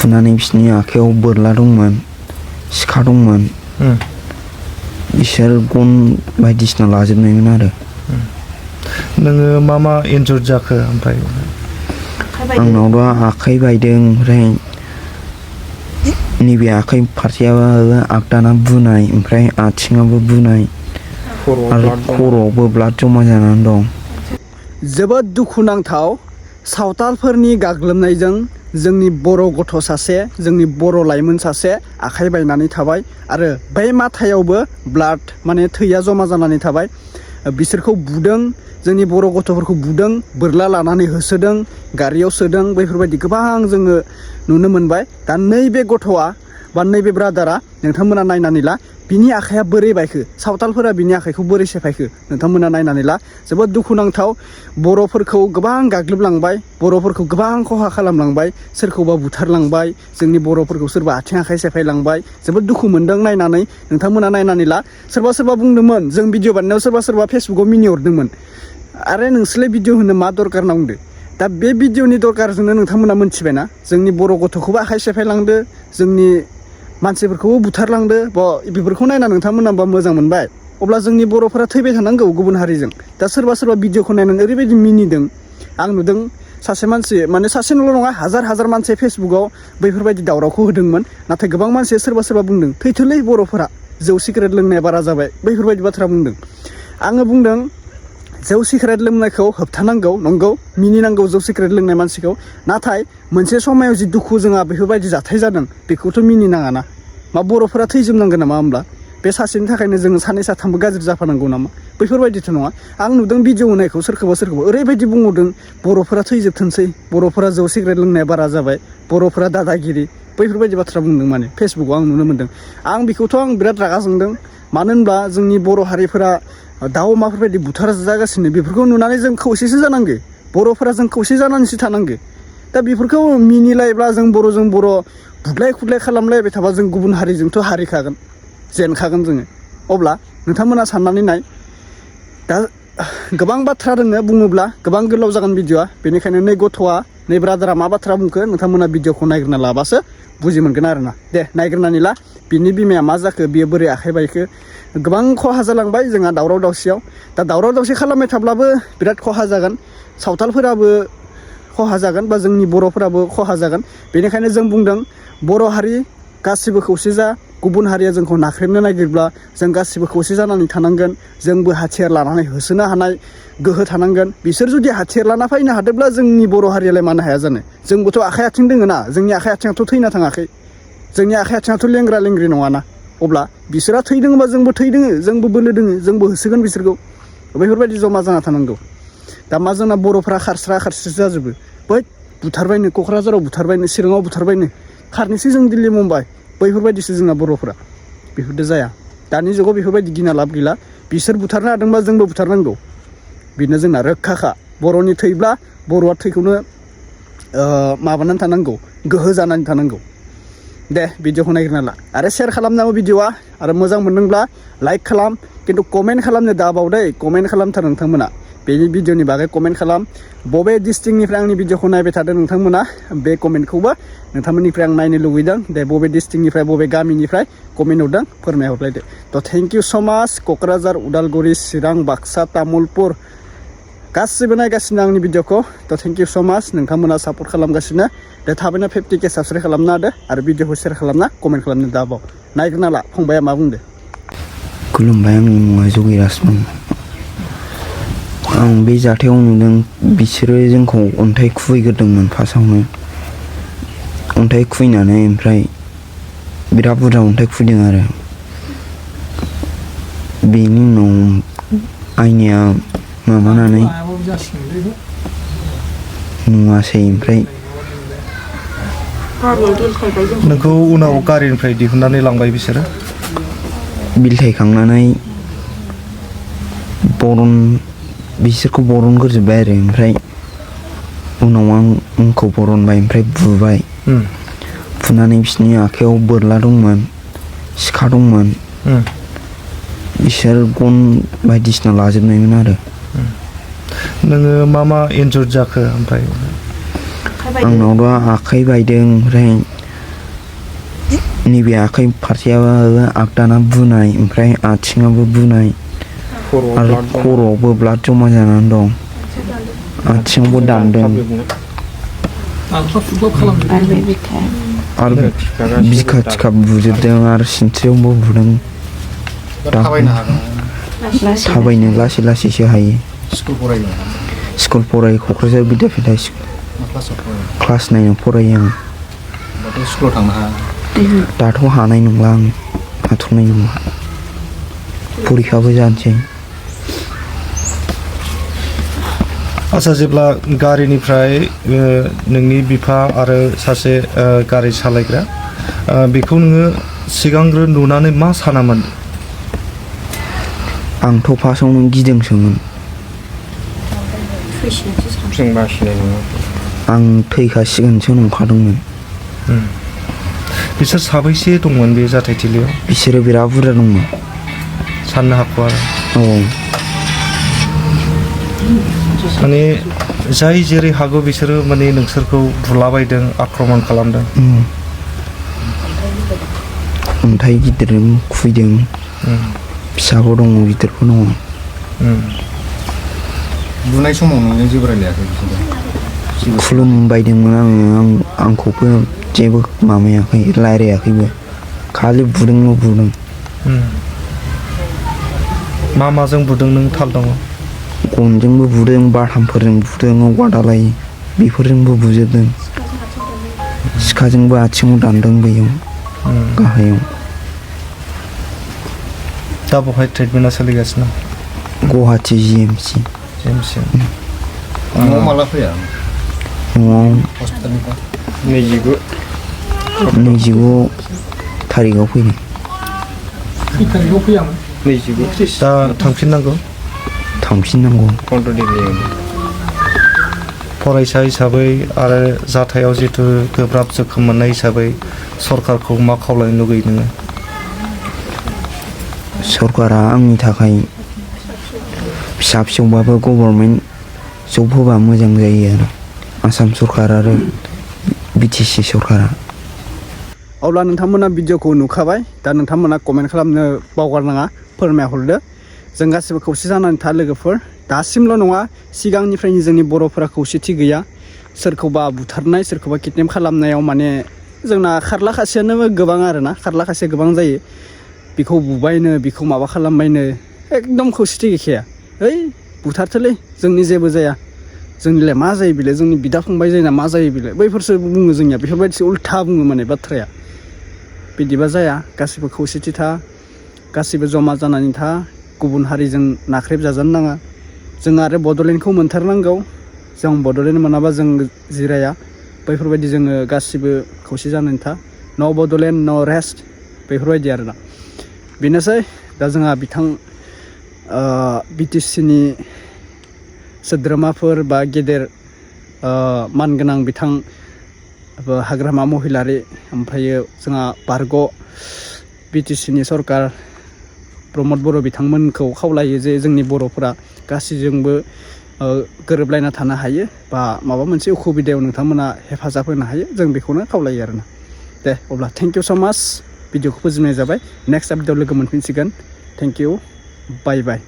फुनानै बिसोरनि आखायाव बोरला दंमोन, सिखा दंमोन। बिसोर गन बायदिसिना लाजोबनायमोन आरो। नोङो मा मा इन्जुर जाखो ओमफ्राय? आंनावथ' आखाइ बायदों, ओमफ्राय नैबे आखाइ फारसेयाबो आगदाना बुनाय, ओमफ्राय आथिङाबो बुनाय आरो खर'आवबो ब्लाड जमा जानानै दं। जोबोद दुखुनांथाव सावथालफोरनि गाग्लोबनायजों जोंनि बर' गथ' सासे, जोंनि बर' लाइमोन सासे आखाइ बायनानै थाबाय आरो बै माथायावबो ब्लाड माने थैया जमा जानानै थाबाय। बिसोरखौ बुदों, जोंनि बर' गथ'फोरखौ बुदों, बोरला लानानै होसोदों, गारियाव सोदों, बैफोरबायदि गोबां जोङो नुनो मोनबाय। दा नैबे गथ'आ बा नैबे ब्रादारा नोंथांमोना नायनानै ला, बिनि आखाइया बोरै बायखो, सावथालफोरा बिनि आखाइखौ बोरै सेफायखो नोंथांमोना नायनानै ला। जोबोद दुखुनांथाव, बर'फोरखौ गोबां गाग्लोबलांबाय, बर'फोरखौ गोबां खहा खालामलांबाय, सोरखौबा बुथारलांबाय, जोंनि बर'फोरखौ सोरबा आथिं आखाइ सेफायलांबाय। जोबोद दुखु मोनदों नायनानै, नोंथांमोना नायनानै ला। सोरबा बुंदोंमोन, जों भिडिअ बानायनायाव सोरबा फेसबुकाव मिनिहरदोंमोन, आरे नोंसोरलाय भिडिअ होनो मा दरकार होनना बुंदो। दा बे भिडिअनि दरकारजोंनो नोंथांमोना मोनथिबायना, जोंनि बर' गथ'खौबो आखाइ सेफायलांदो, जोंनि मानसिफोरखौबो बुथारलांदो। बेफोरखौ नायना नोंथांमोना मोजां मोनबाय। अब्ला जोंनि बर'फोरा थैबाय थानांगौ गुबुन हारिजों। दा सोरबा भिडिअखौ नायनानै ओरैबायदि मिनिदों, आं नुदों सासे मानसि, माने सासेल' नङा, हाजार मानसि फेसबुकाव बैफोरबायदि दावरावखौ होदोंमोन। नाथाय गोबां मानसिया सोरबा बुंदों, थैथोलै बर'फोरा, जौ सिगारेट लोंनाया बारा जाबाय, बैफोरबायदि बाथ्रा बुंदों। आङो बुंदों जौ सिगारेट लोंनायखौ होबथानांगौ, नंगौ, मिनिनांगौ जौ सिगारेट लोंनाय मानसिखौ। नाथाय मोनसे समायाव जि दुखु जोंहा बेफोरबायदि जाथाय जादों, बेखौथ' मिनिनाङाना। मा बर'फोरा थैजोबनांगोन नामा होमब्ला? बे सासेनि थाखायनो जोङो सानै साथामबो गाज्रि जाफानांगौ नामा? बैफोरबायदिथ' नङा। आं नुदों भिडिअ होनायखौ सोरखौबा ओरैबायदि बुंहरदों, बर'फोरा थैजोबथोंसै, बर'फोरा जौ सिगारेट लोंनाया बारा जाबाय, बर'फोरा दादागिरि, बैफोरबायदि बाथ्रा बुंदों। माने फेसबुकाव आं नुनो मोनदों। आं बेखौथ' बिराद रागा जोंदों। मानो होनब्ला जोंनि बर' हारिफोरा दाउ अमाफोरबायदि बुथार जागासिनो, बेफोरखौ नुनानै जों खौसेसो जानांगो। बर'फोरा जों खौसे जानानैसो थानांगो। दा बेफोरखौ मिनिलायब्ला जों बर' बुदलाय खुदलाय खालामलायबाय थाबा जों गुबुन हारिजोंथ' हारिखागोन, जेनखागोन जोङो। अब्ला नोंथांमोना साननानै नाय। दा गोबां बाथ्रा दोङो बुङोब्ला, गोबां गोलाव जागोन भिडिअआ। बेनिखायनो नै गथ'आ, नै ब्रादारा मा बाथ्रा बुंखो नोंथांमोना भिडिअखौ नायग्रोना लाबासो बुजि मोनगोन आरोना। दे नायग्रोनानै ला, बिनि बिमाया मा जाखो, बियो बोरै आखाइ बायखो। गोबां खहा जालांबाय जोंहा दावराव दावसियाव। दा दावराव दावसि खालामबाय थाब्लाबो बिराद खहा जागोन, सावथालफोराबो खहा जागोन, बा जोंनि बर'फोराबो खहा जागोन। बेनिखायनो जों बुंदों, बर' हारि गासिबो खौसे जा। गुबुन हारिया जोंखौ नाख्रेबनो नागिरब्ला जों गासिबो खौसे जानानै थानांगोन। जोंबो हाथियार लानानै होसोनो हानाय गोहो थानांगोन। बिसोर जुदि हाथियार लाना फैनो हादोंब्ला जोंनि बर' हारियालाय मानो हाया जानो? जोंबोथ' आखाइ आथिं दोङो ना, जोंनि आखाइ आथिङाथ' थैना थाङाखै, जोंनि आखाइ आथिङाथ' लेंग्रा लेंग्रि नङाना। अब्ला बिसोरा थैदोंबा जोंबो थैदों, जोंबो बोलो दोङो, जोंबो होसोगोन बिसोरखौ। बेफोरबायदि जमा जाना थानांगौ। दा मा जोंना बर'फ्रा खारस्रा खारस्रिसो जाजोबो। बै बुथारबायनो, क'क्राझाराव बुथारबायनो, चिराङाव बुथारबायनो, खारनोसै जों दिल्ली मुम्बाइ। बैफोरबायदिसो जोंना बर'फ्रा। बेफोरदो जाया। दानि जुगाव बेफोरबायदि गिना लाब गैला। बिसोर बुथारनो हादोंबा जोंबो बुथारनांगौ। बेनो जोंना रोखाखा। बर'नि थैब्ला बर'आ थैखौनो माबानानै थानांगौ, गोहो जानानै थानांगौ। दे भिडिअखौ नायग्रोना ला, आरो शेयार खालामनांगौ भिडिअआ। आरो मोजां मोनदोंब्ला लाइक खालाम, खिन्थु कमेन्ट खालामनो दाबाव दै, कमेन्ट खालामथार नोंथांमोना। बेनि भिडिअनि बागै कमेन्ट खालाम। बबे डिस्ट्रिक्टनिफ्राय आंनि भिडिअखौ नायबाय थादों नोंथांमोना, बे कमेन्टखौबो नोंथांमोननिफ्राय आं नायनो लुगैदों। दे बबे डिस्ट्रिक्टनिफ्राय, बबे गामिनिफ्राय कमेन्ट हरदों फोरमायहरलायदो। थ' थेंक इउ स' माच। क'क्राझार, उदालगुरि, चिरां, बाक्सा, तामुलपुर गासिबो नायगासिनो आंनि भिडिअखौ। थ' थेंक इउ स' माच। नोंथांमोना सापर्ट खालामगासिनो। दे थाबैनो 50K साबस्क्राइब खालामना होदो, आरो भिडिअखौ शेयार खालामना कमेन्ट खालामनो दाबाव। नायग्रोना ला फंबाया मा बुंदो। खुलुमबाय, आंनि मुङा जगिराजमोन। आं बे जाथायाव नुदों, बिसोरो जोंखौ अन्थाइ खुबैग्रोदोंमोन फार्स्टआवनो। अन्थाइ खुबैनानै ओमफ्राय बिराद बुरजा अन्थाइ खुबैदों आरो। बेनि उनाव आइनिया माबानानै नुवासै, ओमफ्राय नोंखौ उनाव गारिनिफ्राय दिहुननानै लांबाय बिसोरो? बिलथायखांनानै बिसोरखौ बरनग्रोजोब्बाय आरो। ओमफ्राय उनाव आंखौ बरनबाय, ओमफ्राय बुबाय। बुनानै बिसोरनि आखायाव बोरला दंमोन, सिखा दंमोन। बिसोर गन बायदिसिना लाजोबनायमोन आरो। नोङो मा इन्जुर जाखो ओमफ्राय? आंनावथ' आखाइ बायदों, ओमफ्राय नैबे आखाइ फारसेयाबो आगदाना बुनाय ओमफ्राय आथिङाबो बुनाय आरो खर'आवबो ब्लाड जमा जानानै दं आथिङावबो दानदों आरो बिखा थिखा बुजोबदों आरो सिनस्रियावबो बुदों थाबायनो लासै लासैसो हायो स्कुल फरायो क'क्राझार बिद्यापीठ क्लास 9 फरायो आं दाथ' हानाय नंला आं हाथ'नाय नंला परिखाबो जानोसै आच्छा जेब्ला गारिनिफ्राय नोंनि बिफा आरो सासे गारि सालायग्रा बेखौ नोङो सिगांग्रो नुनानै मा सानामोन आंथ' फार्स्टआवनो गिदोंसोमोन आं थैखासिगोनसो नंखादोंमोन बिसोर साबैसे दंमोन बे जाथायथिलियाव बिसोरो बिराद बुरजा दंमोन साननो हाखौ आरो औ माने जाय जेरै हागौ बिसोरो माने नोंसोरखौ बुलाबायदों आक्रमन खालामदों अन्थाइ गिदिरजों खुबैदों फिसाबो दङ गिदिरबो दङ बुनाय समाव नोंजों जेबो रायलायाखै बिसोरो खुलुमबायदोंमोन आंखौबो जेबो माबायाखै रायलायाखैबो खालि बुदों माजों बुदों नों थाल दङ गनजोंबो बुदों बाथामफोरजों बुदों औवा दालाय बेफोरजोंबो बुजोबदों सिखाजोंबो आथिङाव दानदों बैयाव गाहायाव दा बहाय ट्रिटमेन्टआ सोलिगासिनो गुवाहाटि GMC न'आव माला फैया न'आव हस्पिटालनिफ्राय 29 थारिखआव फैदों दा थांफिननांगौ फरायसा हिसाबै आरो जाथायाव जिथु गोब्राब जोखोम मोननाय हिसाबै सरकारखौ मा खावलायनो लुगैयो नोङो सरकारा आंनि थाखाय फिसा फिसौबाबो गभर्नमेन्ट जब होबा मोजां जायो आरो आसाम सरकार आरो BTC सरकारा अब्ला नोंथांमोना भिडिअखौ नुखाबाय दा नोंथांमोना कमेन्ट खालामनो बावगारनाङा फोरमायहरदो जों गासिबो खौसे जानानै था लोगोफोर दासिमल' नङा सिगांनिफ्रायनो जोंनि बर'फोरा खौसेथि गैया सोरखौबा बुथारनाय सोरखौबा किडनेप खालामनायाव माने जोंना खारला खासेयानो गोबां आरोना खारला खासेया गोबां जायो बिखौ बुबायनो बिखौ माबा खालामबायनो एकदम खौसेथि गैखाया ओइ बुथारथोलै जोंनि जेबो जाया जोंनिलाय मा जायो बिलाय जोंनि बिदा फंबाय जायोना मा जायो बिलाय बैफोरसो बुङो जोंनिया बेफोरबायदिसो उल्था बुङो माने बाथ्राया बिदिबा जाया गासिबो खौसेथि था गासिबो जमा जानानै था गुबुन हारिजों नाख्रेब जाजानो नाङा जों आरो बड'लेण्डखौ मोनथारनांगौ जों बड'लेण्ड मोनाबा जों जिराया बैफोरबायदि जोङो गासिबो खौसे जानानै था न' बड'लेण्ड न' रेस्ट बेफोरबायदि आरोना बेनोसै दा जोंहा बिथां BTCनि सोद्रोमाफोर बा गेदेर मानगोनां बिथां हाग्रामा महिलारि ओमफ्रायो जोंहा बारग' BTCनि सरकार प्रमद बर' बिथांमोनखौ खावलायो जे जोंनि बर'फोरा गासैजोंबो गोरोबलायना थानो हायो बा माबा मोनसे उसुबिदायाव नोंथांमोना हेफाजाब होनो हायो जों बेखौनो खावलायो आरोना दे अब्ला थेंक इउ स' माच भिडिअखौ फोजोबनाय जाबाय नेक्स्ट भिडिअ लोगो मोनफिनसिगोन थेंक इउ बाय बाय